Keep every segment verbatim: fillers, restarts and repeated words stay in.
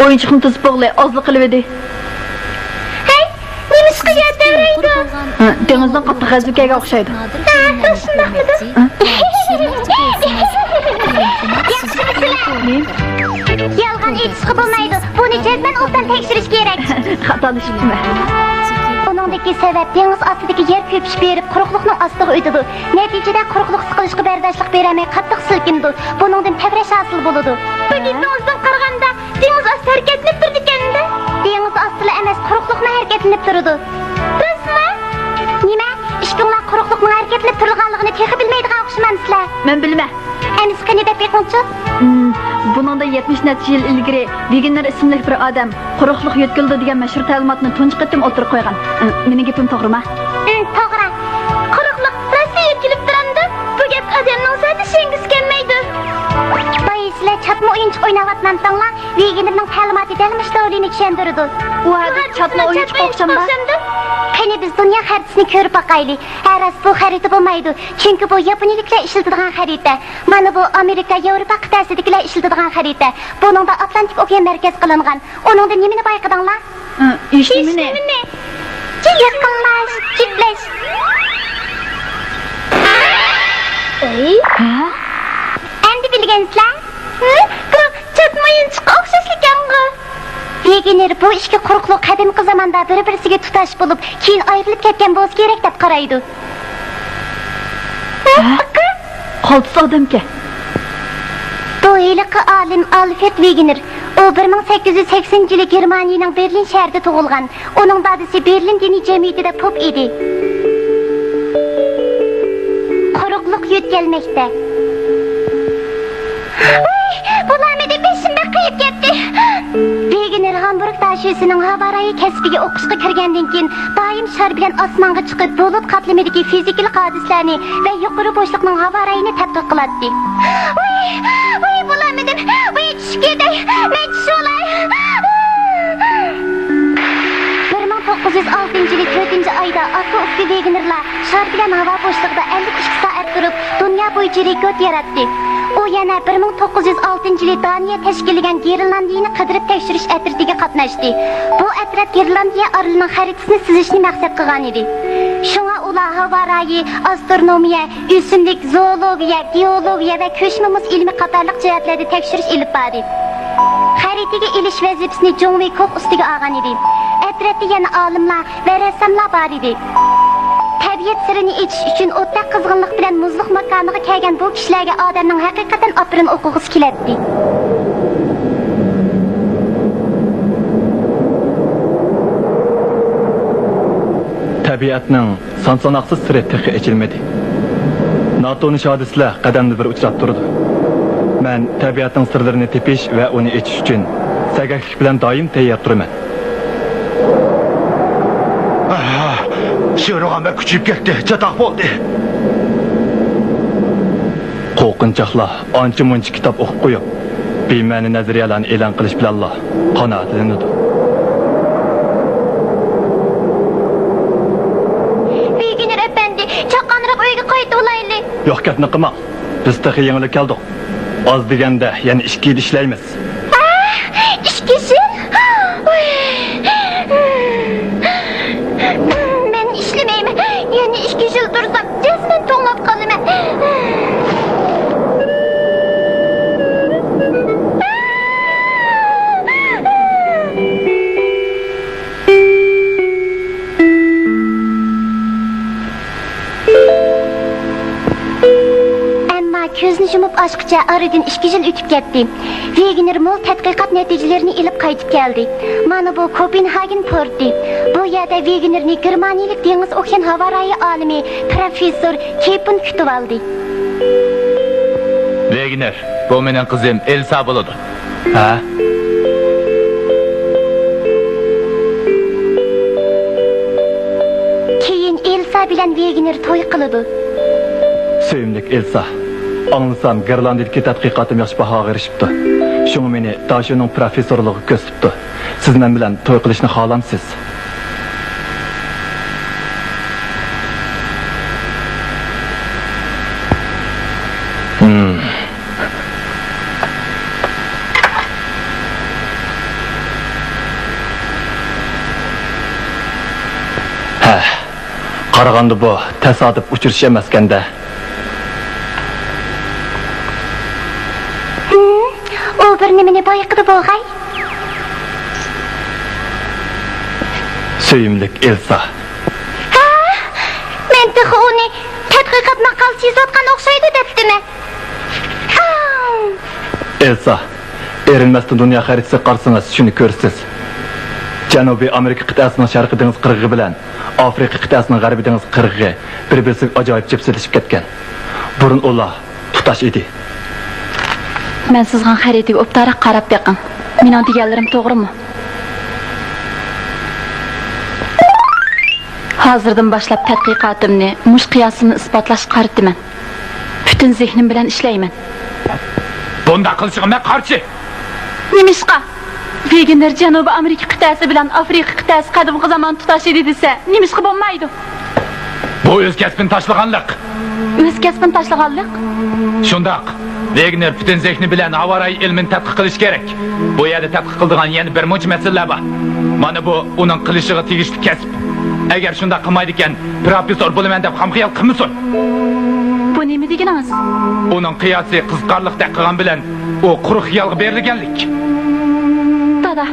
ئويۇنچۇقنى تىزىپ بولغىلى ئازلا قېلىۋىدى. ھەي، نېمىشقا يەر تەۋرەيدۇ؟ ھە، دېڭىزدىن قاتتىق غەزۋە كەلگەن ئوخشايدۇ. ھە، شۇنداقمىدۇ؟ ھە؟ يالغان ئېيتىشقا بولمايدۇ. بۇنى جەزمەن ئوبدان تەكشۈرۈش كېرەك. خاتالىشىپتىمەن. ئۇنىڭدىكى سەۋەب دېڭىز ئاستىدىكى يەر كۆپۈشۈپ بېرىپ، قۇرۇقلۇقنىڭ ئاستىغا ئۆتىدۇ. نەتىجىدە قۇرۇقلۇق سىقىلىشقا بەرداشلىق بېرەلمەي قاتتىق سىلكىنىدۇ. بۇنىڭدىن تەۋرەش ھاسىل بولىدۇ. بۇ گېپىڭىزدىن قارىغاندا، دېڭىز ئاستى ھەرىكەتلىنىپ تۇرىدىكەن-دە. دېڭىز ئاستىلا ئەمەس، قۇرۇقلۇقمۇ ھەرىكەتلىنىپ تۇرىدۇ. راستمۇ؟ نېمە؟ ئىككىڭلار قۇرۇقلۇقنىڭ ھەرىكەتلىنىپ تۇرىدىغانلىقىنى تېخى بىلمەيدىغان ئوخشىمامسىلەر؟ مەن بىلىمەن. ئەمىسە قېنى دەپ بېقىڭچۇ؟ ھىم، بۇنىڭدىن يەتمىش نەچچە يىل ئىلگىرى ۋېگنېر ئىسىملىك بىر ئادەم قۇرۇقلۇق يۆتكىلىدۇ دېگەن مەشھۇر تەلىماتنى تۇنجى قېتىم ئوتتۇرىغا قويغان. ھىم، مېنىڭ گېپىم توغرىما؟ ھىم، توغرا. قۇرۇقلۇق راستلا يۆتكىلىپ تۇرامدۇ؟ بۇ گەپكە ئادەمنىڭ زادى ئىشەنگۈسى كەلمەيدۇ. بايا سىلەر چاتما ئويۇنچۇق ئويناۋاتمامتىڭلار؟ ۋېگنېرنىڭ تەلىماتى دەل مۇشۇ دورىنى چۈشەندۈرىدۇ. ئۇ ھەدىسى چاتما ئويۇنچۇق ئوخشامدۇ؟ قېنى بىز دۇنيا خەرىتىسىنى كۆرۈپ باقايلى. ھە، راست، بۇ خەرىتە بولمايدۇ. چۈنكى بۇ ياپونىيىلىكلەر ئىشلىتىدىغان خەرىتە. مانا بۇ ئامېرىكا، ياۋروپا قىتئەسىدىكىلەر ئىشلىتىدىغان خەرىتە. بۇنىڭدا ئاتلانتىك ئوكيان مەركەز قىلىنغان. ئۇنىڭدا نېمىنى بايقىدىڭلار؟ ھە، ھېچنېمىنى. ھېچنېمىنى. يېقىنلاش، جۈپلەش. ھە؟ ئەمدى بىلگەنسىلەر؟ ھە؟ بۇ چاتما ئويۇنچۇققا ئوخشاشلىكەنغۇ؟ ۋېگنېر بۇ ئىككى قۇرۇقلۇق قەدىمكى زاماندا بىر-بىرسىگە تۇتاش بولۇپ، كېيىن ئايرىلىپ كەتكەن بولسا كېرەك دەپ قارايدۇ. ھە؟ ئاكا؟ قالتىس ئادەمكەن. بۇ ھېلىقى ئالىم ئالفرېد ۋېگنېر. ئۇ بىر مىڭ سەككىز يۈز سەكسىنىنچى يىلى گېرمانىيىنىڭ بېرلىن شەھىرىدە تۇغۇلغان. ئۇنىڭ دادىسى بېرلىن دىنىي جەمئىيىتىدە پوپ ئىدى. قۇرۇقلۇق يۆتكەلمەكتە. ۋاي، بولالمىدىم، بېشىم بەك قېيىپ كەتتى. ۋېگنېر ھامبۇرگ داشۆسىنىڭ ھاۋا رايى كەسپىگە ئوقۇشقا كىرگەندىن كېيىن، دائىم شار بىلەن ئاسمانغا چىقىپ، بۇلۇت قاتلىمىدىكى فىزىكىلىق ھادىسىلەرنى ۋە يۇقىرى بوشلۇقنىڭ ھاۋا رايىنى تەتقىق قىلاتتى. ۋاي، ۋاي، بولالمىدىم. ۋاي، چۈشۈپ كېتەي. مەن چۈشۈۋالاي. بىر مىڭ توققۇز يۈز ئالتىنچى يىلى تۆتىنچى ئايدا ئاكا-ئۇكا ۋېگنېرلار شار بىلەن ھاۋا بوشلۇقىدا ئەللىك ئىككى سائەت تۇرۇپ، دۇنيا بويىچە رېكورت ياراتتى. ئۇ يەنە بىر مىڭ توققۇز يۈز ئالتىنچى يىلى دانىيە تەشكىللىگەن گرېنلاندىيىنى قىدىرىپ تەكشۈرۈش ئەترىتىگە قاتناشتى. بۇ ئەترەت گرېنلاندىيە ئارىلىنىڭ خەرىتىسىنى سىزىشنى مەقسەت قىلغانىدى. شۇڭا ئۇلار ھاۋا رايى، ئاسترونومىيە، ئۆسۈملۈك، زوولوگىيە، گېئولوگىيە ۋە كۆچمە مۇز ئىلمى قاتارلىق جەھەتلەردە تەكشۈرۈش ئېلىپ باردى. خەرىتىگە ئېلىش ۋەزىپىسىنى جۇڭ ۋېيكوف ئۈستىگە ئالغان ئىدى. ئەترەتتە يەنە ئالىملار ۋە رەسساملار بار ئىدى. تەبىئەت سىرىنى ئېچىش ئۈچۈن ئوتتەك قىزغىنلىق بىلەن مۇزلۇق ماكانىغا كەلگەن بۇ كىشىلەرگە ئادەمنىڭ ھەقىقەتەن ئاپىرىن ئوقۇغۇسى كېلەتتى. تەبىئەتنىڭ سان-ساناقسىز سىرى تېخى ئېچىلمىدى. ناتونۇش ھادىسىلەر قەدەمدە بىر ئۇچراپ تۇرىدۇ. مەن تەبىئەتنىڭ سىرلىرىنى تېپىش ۋە ئۇنى ئېچىش ئۈچۈن سەگەكلىك بىلەن دائىم تەييار تۇرىمەن. شېرىغان بەك كۈچىيىپ كەتتى، چاتاق بولدى. قورقۇنچاقلار ئانچە-مۇنچە كىتاب ئوقۇپ قويۇپ، بىمەنە نەزەرىيەلەرنى ئېلان قىلىش بىلەنلا قانائەتلىنىدۇ. ۋېگنېر ئەپەندى، چاققانراق ئۆيگە قايتىۋالايلى. يوق گەپنى قىلماڭ. بىز تېخى يېڭىلا كەلدۇق. ئاز دېگەندە يەنە ئىككى يىل ئىشلەيمىز. ئىككى يىل؟ مەن ئىشلىمەيمەن. يەنە ئىككى يىل تۇرسام، جەزمەن توڭلاپ قالىمەن. ئەمما كۆزنى يۇمۇپ ئاچقىچە ئارىدىن ئىككى يىل ئۆتۈپ كەتتى. ۋېگنېر مول تەتقىقات نەتىجىلىرىنى ئېلىپ قايتىپ كەلدى. مانا بۇ كوپېنھاگېن پورتى. بۇ يەردە ۋېگنېرنى گېرمانىيىلىك دېڭىز ئوكيان ھاۋا رايى ئالىمى پروفېسسور كېپون كۈتۈۋالدى. ۋېگنېر، بۇ مېنىڭ قىزىم ئېلسا بولىدۇ. ھە؟ كېيىن ئېلسا بىلەن ۋېگنېر توي قىلىدۇ. سۆيۈملۈك ئېلسا، ئاڭلىسام، گىرلاندىدىكى تەتقىقاتىم ياخشى باھاغا ئېرىشىپتۇ. شۇڭا مېنى داشۆنىڭ پروفېسسورلۇقىغا كۆرسىتىپتۇ. سىز مەن بىلەن توي قىلىشنى خالامسىز؟ ھىم. قارىغاندا بۇ تاسادىپ ئۇچرىشىش ئەمەسكەن-دە. ھىم، ئۇ بىر نېمىنى بايقىدى بولغاي. سۆيۈملۈك ئېلسا. ھە؟ مەن تېخى ئۇنى تەتقىقات ماقالىسى يېزىۋاتقان ئوخشايدۇ دەپتىمەن. ئاڭ! ئېلسا، ئېرىنمەستىن دۇنيا خەرىتىسىگە قارىسىڭىز، شۇنى كۆرىسىز. جەنۇبىي ئامېرىكا قىتئەسىنىڭ شەرقىي دېڭىز قىرغىقى بىلەن ئافرىقا قىتئەسىنىڭ غەربىي دېڭىز قىرغىقى بىر-بىرسىگە ئاجايىپ جىپسىلىشىپ كەتكەن. بۇرۇن ئۇلار تۇتاش ئىدى. مەن سىزغان خەرىتىگە ئوبدانراق قاراپ بېقىڭ. مېنىڭ دېگەنلىرىم توغرىمۇ؟ ھازىردىن باشلاپ تەتقىقاتىمنى مۇشۇ قىياسىمنى ئىسپاتلاشقا قارىتىمەن. پۈتۈن زېھنىم بىلەن ئىشلەيمەن. بۇنداق قىلىشىغا مەن قارشى. نېمىشقا؟ ۋېگېنېر جەنۇبىي ئامېرىكا قىتئەسى بىلەن ئافرىقا قىتئەسى قەدىمكى زامان تۇتاش ئىدى دېسە، نېمىشقا بولمايدۇ؟ بۇ ئۆز كەسپىنى تاشلىغانلىق. ئۆز كەسپىنى تاشلىغانلىق؟ شۇنداق. ۋېگېنېر پۈتۈن زېھنى بىلەن ھاۋارايى ئىلمىنى تەتقىق قىلىشى كېرەك. بۇ يەردە تەتقىق قىلىدىغان يەنە بىر مۇنچە مەسىلىلەر بار. مانا بۇ ئۇنىڭ قىلىشىغا تېگىشلىك كەسىپ. ئەگەر شۇنداق قىلمايدىكەن، پروفېسسور بولىمەن دەپ خام خىيال قىلمىسۇن. بۇ نېمە دېگىنىڭىز؟ ئۇنىڭ قىياسى قىزىقارلىقتەك قىلغان بىلەن ئۇ قۇرۇق خىيالغا بېرىلگەنلىك. دادا،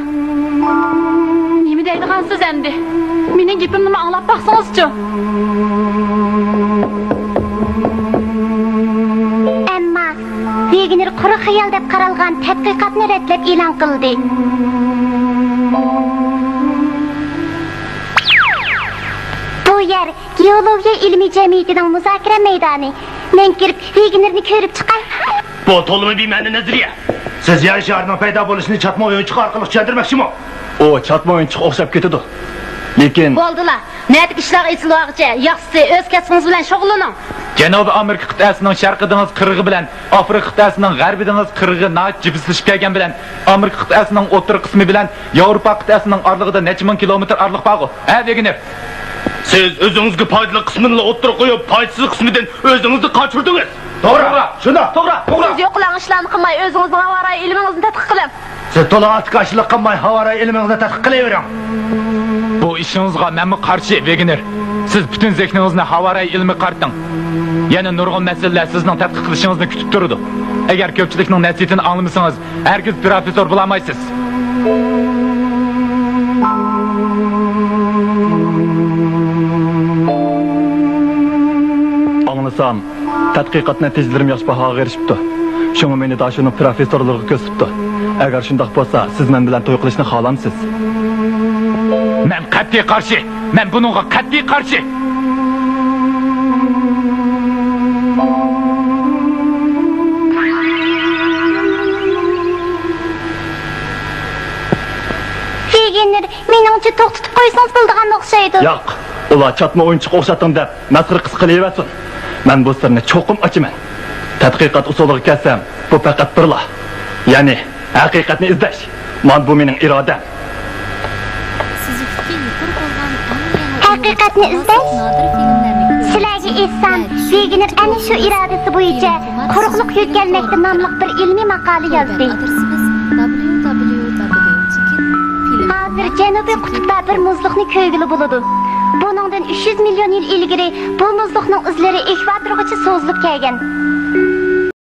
نېمە دەيدىغانسىز ئەمدى؟ مېنىڭ گېپىمنىمۇ ئاڭلاپ باقسىڭىزچۇ؟ ئەمما ۋېگېنېر قۇرۇق خىيال دەپ قارالغان تەتقىقاتنى رەتلەپ ئېلان قىلدى. بۇ يەر گېئولوگىيە ئىلمىي جەمئىيىتىنىڭ مۇزاكىرە مەيدانى. مەن كىرىپ، ۋېگېنېرنى كۆرۈپ چىقاي. بۇ تولىمۇ بىمەنە نەزەرىيە. سىز يەر شارىنىڭ پەيدا بولۇشىنى چاتما ئويۇنچۇقى ئارقىلىق چۈشەندۈرمەكچىمۇ؟ ئۇ چاتما ئويۇنچۇققا ئوخشاپ كېتىدۇ. لېكىن بولدىلا. نەدىكى ئىشلارغا ئېسىلىۋالغۇچە، ياخشىسى ئۆز كەسپىڭىز بىلەن شۇغۇللىنىڭ. جەنۇبىي ئامېرىكا قىتئەسىنىڭ شەرقىي دېڭىز قىرغىقى بىلەن ئافرىقا قىتئەسىنىڭ غەربىي دېڭىز قىرغىقى ناھايىتى جىپسىلىشىپ كەلگەن بىلەن، ئامېرىكا قىتئەسىنىڭ ئوتتۇرا قىسمى بىلەن ياۋروپا قىتئەسىنىڭ ئارىلىقىدا نەچچە مىڭ كىلومېتىر ئارىلىق بارغۇ. ھە، ۋېگېنېر؟ سىز ئۆزىڭىزگە پايدىلىق قىسمىنىلا ئوتتۇرىغا قويۇپ، پايدىسىز قىسمىدىن ئۆزىڭىزنى قاچۇردىڭىز. توغرا، شۇنداق. توغرا، توغرا. سىز يوقىلاڭ ئىشلارنى قىلماي، ئۆزىڭىزنىڭ ھاۋارايى ئىلمىڭىزنى تەتقىق قىلىڭ. سىز تولا ئاتىكاشلىق قىلماي، ھاۋارايى ئىلمىڭىزنى تەتقىق قىلىۋېرىڭ. بۇ ئىشىڭىزغا مەنمۇ قارشى، ۋېگېنېر. سىز پۈتۈن زېھنىڭىزنى ھاۋارايى ئىلمىگە قارىتىڭ. يەنە نۇرغۇن مەسىلىلەر سىزنىڭ تەتقىق قىلىشىڭىزنى كۈتۈپ تۇرىدۇ. ئەگەر كۆپچىلىكنىڭ نەسىھىتىنى ئاڭلىمىسىڭىز، ھەرگىز پروفېسسور بولالمايسىز. ئاڭلىسام، تەتقىقات نەتىجىلىرىم ياخشى باھاغا ئېرىشىپتۇ. شۇڭا مېنى داشونىڭ پروفېسسورلىرىغا كۆرسىتىپتۇ. ئەگەر شۇنداق بولسا، سىز مەن بىلەن توي قىلىشنى خالامسىز؟ مەن قەتئىي قارشى! مەن بۇنىڭغا قەتئىي قارشى! ۋېگېنېر، مېنىڭچە توختىتىپ قويسىڭىز بولىدىغان ئوخشايدۇ. ياق، ئۇلار چاتما ئويۇنچۇققا ئوخشاتتىڭ دەپ مەسخىرە قىلسا قىلىۋەرسۇن. مەن بۇ سىرنى چوقۇم ئاچىمەن. تەتقىقات ئۇسۇلىغا كەلسەم، بۇ پەقەت بىرلا، يەنى ھەقىقەتنى ئىزدەش. مانا بۇ مېنىڭ ئىرادەم. ھەقىقەتنى ئىزدەش؟ سىلەرگە ئېيتسام، ۋېگېنېر ئەنە شۇ ئىرادىسى بويىچە قۇرۇقلۇق يۆتكەلمەكتە ناملىق بىر ئىلمىي ماقالە يازدى. ھازىر جەنۇبىي قۇتۇپلار بىر مۇزلۇقنى كۆرگىلى بولىدۇ. بۇنىڭدىن ئۈچ يۈز مىليون يىل ئىلگىرى بۇ مۇزلۇقنىڭ ئىزلىرى ئېكۋاتورغىچە سوزۇلۇپ كەلگەن.